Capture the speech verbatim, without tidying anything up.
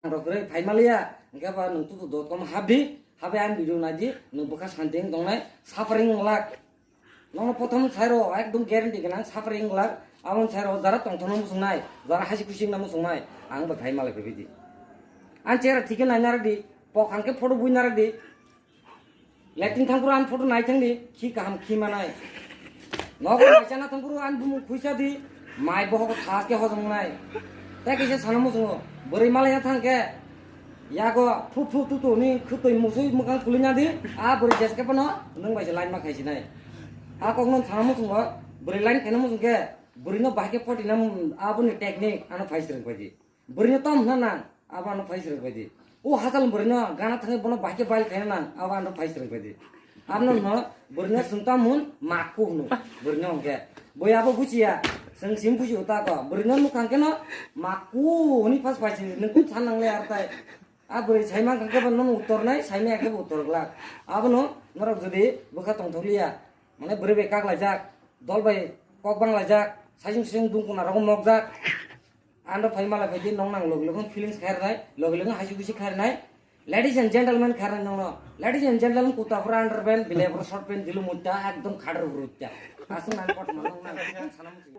Ang rok kwrwi phai maliya, hwnkhe ba nwng tutu dot com habdi, habai ang video naidi, nwng bwkha santi wng tongnai, suffering wng lak. Nono prothom sairo, ekdom guarantee gwnang, suffering wng lak. Aboni sairo jara tongthokno muchungnai, jara hasi khusi wngna muchungnai, ang bo phai malai phai di. Ang chera thikhe nai narwk di, pok hangkhe photo bui narwk di. Letting thangphuru ani photo nai thangdi, khi kaham khi manai. Nogo naisana thangphuru ani bumung khuisa di, mai bohogo thas khe hojom nai. Tei kisa sana muchungo, bwrwi malaya thangkhe, yago phu phu tu tu ni khutoi musui mwkhang kulina di, a bwrwi jeske phano nwng bai se line ma khaisinai. A kokno sana muchungo, bwrwi line khaina muchungkhe, bwrwino bahai khe photina, aboni technique ano phai swrwng phaidi. Bwrwino tom hwnna nang, abo ano phai swrwng phaidi. O hachal bwrwino gana thangwi bono bahai khe bail khaina nang, abo ano phai swrwng phaidi. Abono hwno bwrwino chwng tom hwn makku hwno. Bwrwino hwnkhe boi abo buchiya, chwng sim buchi uta ko. Bwrwino nukhang kheno makku hwnwi phas phai si, nwng kung san nangle ar tai. A bwrwi saima hwnkhe bo nono uttor nai, saima khe bo uttor glak. Abono norok jodi bwkha tongthokliya, mane bwrwi bai kak laijak, dol bai kok bang laijak, sajung sujung dungkuna rogo mokjak. Ando phai mala phai di nong nang logi logi feelings khair nai, logi logi hasi busi khair nai. Ladies and gentlemen khair nai nong no. Ladies and gentlemen, kuta pura underpant, bile pura short pant, dilu mutta, ekdom khadar urutta. Asung nang kot ma nong nang, sana musi.